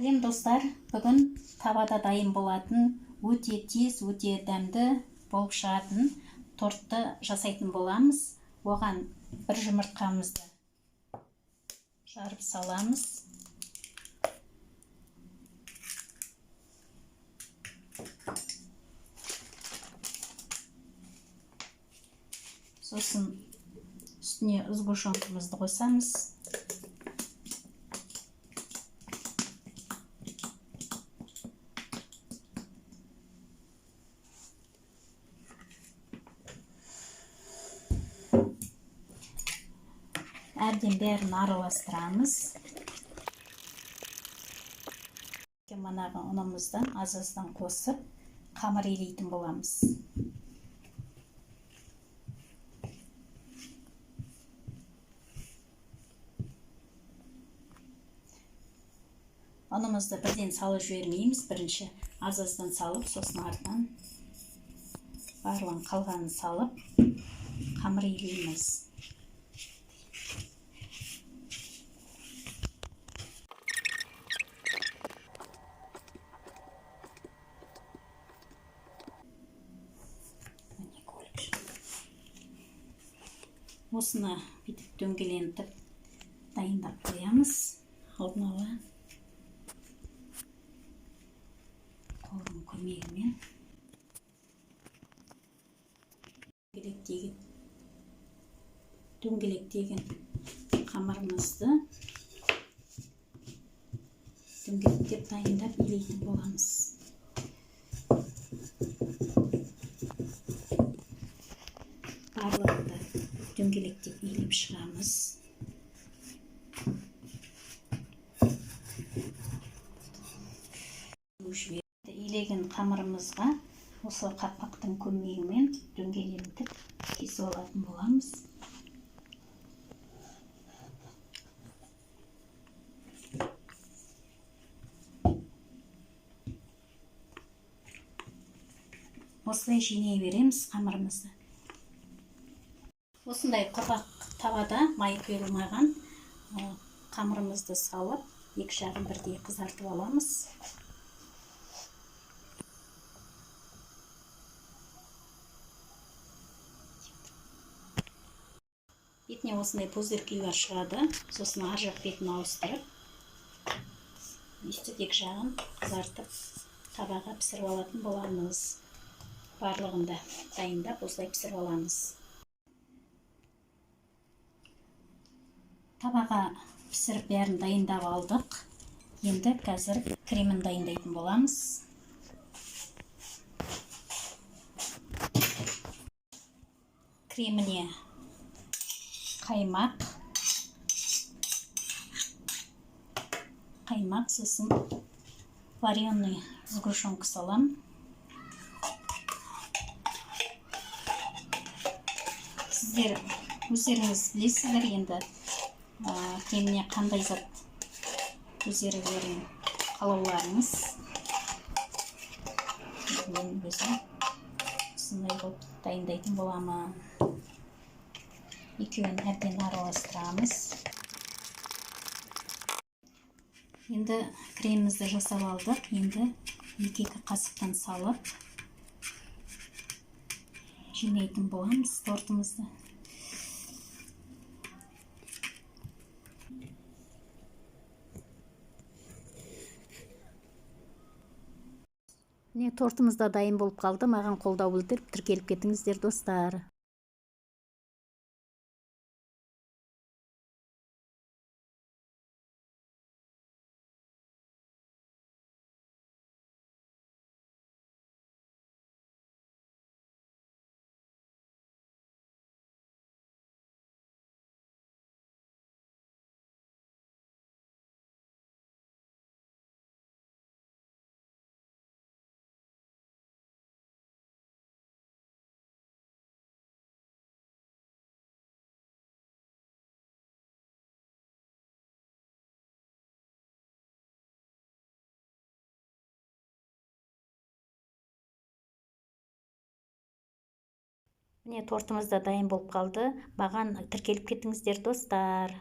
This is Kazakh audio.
Сәлем достар, бүгін табада дайын болатын, өте тез, өте дәмді болып шығатын тортты жасайтын боламыз. Оған бір жұмыртқамызды жарып саламыз. Сосын үстіне сгущенкамызды қосамыз. Әбден бәрін араластырамыз. Манағы ұнымыздан аз-аздан қосып қамыр илейтін боламыз. Ұнымызды бірден салып жібермейміз. Бірінші аз-аздан салып, сосын артынан барлығын қалғанын салып қамыр илейміз. Осыны бүйтіп дөңгелентіп дайындап қоямыз. Алдын ала қолдың көмегімен дөңгелектеген қамырымызды дөңгелектеп дайындап илейтін боламыз. Барлығын да дөңгелектеп илеп шығамыз. Илеген қамырымызға осы қақпақтың көмегімен дөңгелентіп кесіп алатын боламыз. Осылай жинай береміз қамырымызды. Осындай құрғақ табада май құйылмаған қамырымызды салып, екі жағын бірдей қызартып аламыз. Бетіне осындай пузырькилер шығады. Сосын ар жақ бетін ауыстырып, өйстіп екі жағын қызартып табаға пісіріп алатын боламыз. Барлығын да дайындап осылай пісіріп аламыз. Табаға пісіріп бәрін дайындап алдық. Енді қазір кремін дайындайтын боламыз. Креміне қаймақ, сосын вареный сгущенка салам. Сіздер өздеріңіз білесіздер енді креміне қандай зат өздеріңіздің қалауларыңыз. Мен өзім осындай қылып дайындайтын боламын. Екеуін әбден араластырамыз. Енді кремімізді жасап алдық. Енді екі-екі қасықтан салып жинайтын боламыз тортымызды. Міне, тортымыз да дайын болып қалды. Маған қолдау білдіріп тіркеліп кетіңіздер, достар. Міне, тортымыз да дайын болып қалды. Маған тіркеліп кетіңіздер, достар.